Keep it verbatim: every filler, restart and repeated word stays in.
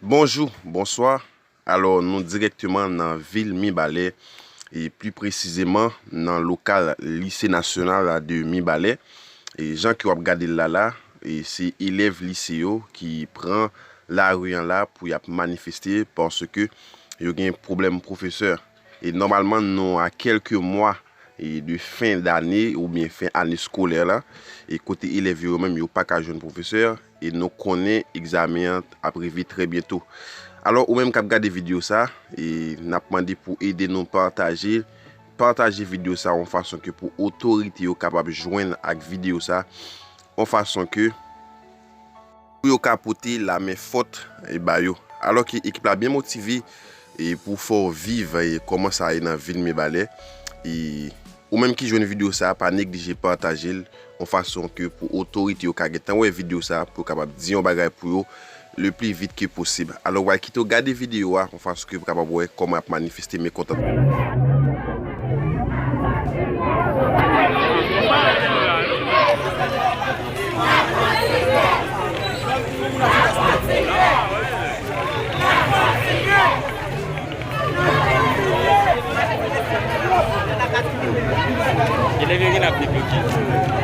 Bonjou, bonswa. Alò, nou dirèkteman nan vil Mibalè, e pli presizeman nan lokal Lise Nasyonal de Mibalè. E jan ke w ap gade l la la, e se elèv lise yo ki pran lari an la pou y ap manifeste paske yo gen pwoblèm pwofesè. E nòmalman, nou a kèlke mwa e de fen dane oubyen fen ane eskolè la, e kote elèv yo menm yo pa ka jwenn pwofesè, e nou konnen egzamen an ap rive trè byento. Alò, ou menm k ap gade videyo sa, e n ap mande pou ede nou pataje, pataje videyo sa yon fason ke pou otorite yo kapab jwenn ak videyo sa, yon fason ke pou yo ka pote lamen fòt, e, ba yo. Alò ke ekip la byen motive, e, pou fè w viv, e, kòman sa ye nan vil Mibalè. E, ou menm ki jwenn videyo sa, pa neglije pataje l yon fason ke pou otorite yo ka gentan wè videyo sa, pou yo kapab di yon bagay pou yo le pli vit ke posib. Alò, w al kite w gade videyo a, yon fason ke pou kapab wè kòman y ap manifeste mekontantman. Elèv yo gen ap debloke.